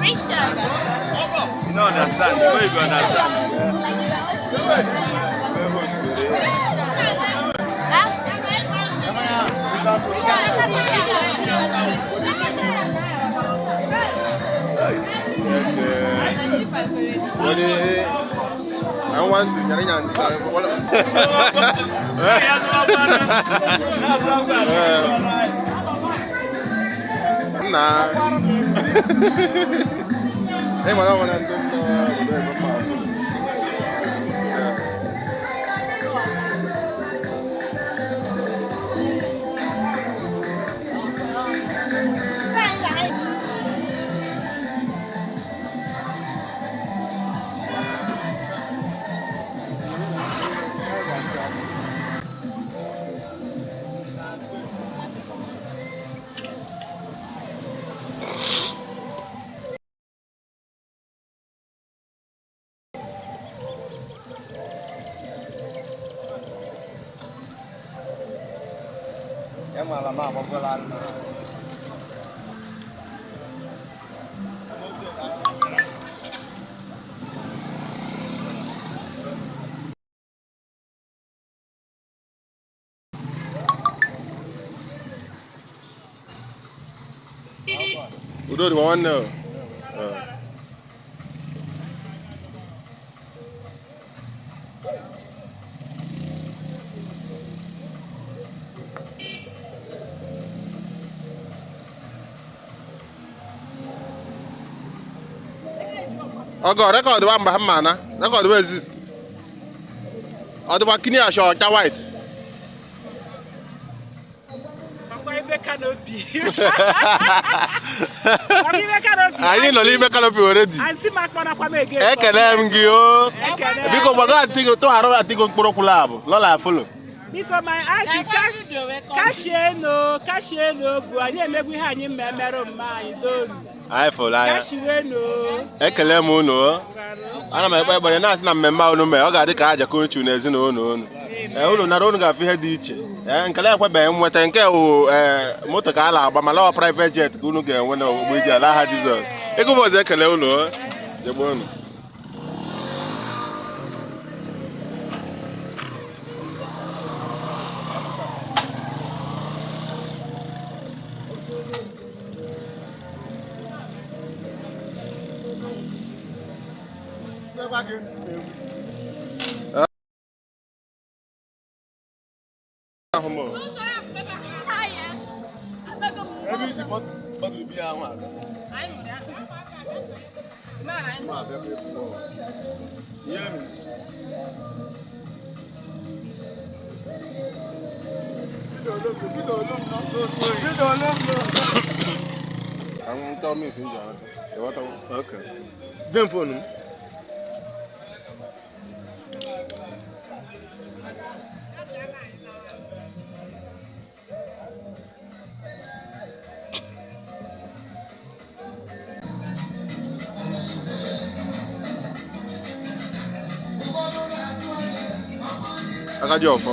Richard. You don't understand. The way you understand. Wọ́n ní àwọn wá ń sùn yàrá yàrá wọ́n. Nna ị mara ọ nwere ndị nọ obodo ebe mma asụ. Udo dịkwa nwanne o. Ee. Ọgọ record wa mgbe ha mma na record wa exist. Ọ dịkwa kini asha ọcha white. Ọkwa ibe canopy. Ọkwa ibe canopy. Anyị nọ n'ime canopy already. Aunty m akpọnakwa m again. Ekele m gị o. Ekele. Biko gbago atigo tụgharụ atigo mkpụrụ kwụlụ abụ lọla folo. Biko my aunty kashienu kashienu bụ anyị emegbu ihe anyị ma emerụ mma anyị donu. Anyị fụrụ anya. Kashienu. Ekele m unu o. Ana m ekpe ekpere na-asị na mmemme a unu mee ọ ga-adị ka aja kochu na ezinụlọ unu. Ee, unu nara unu ga-afụ ihe dị iche. Ee, nkele ekwebeghị m nweta nke wụ ee moto ka a na-agba mana ọ private jet ka unu ga-enwe na ogbe iji ala aha Jizọs. Ego bụ ọzọ ekele unu o. Jegbe unu. Ahụ m o. Ka m chọọ mis m ji ahụ. Ịghọtawo? Okay. Bịa m fonu m. Agadi ọfọ.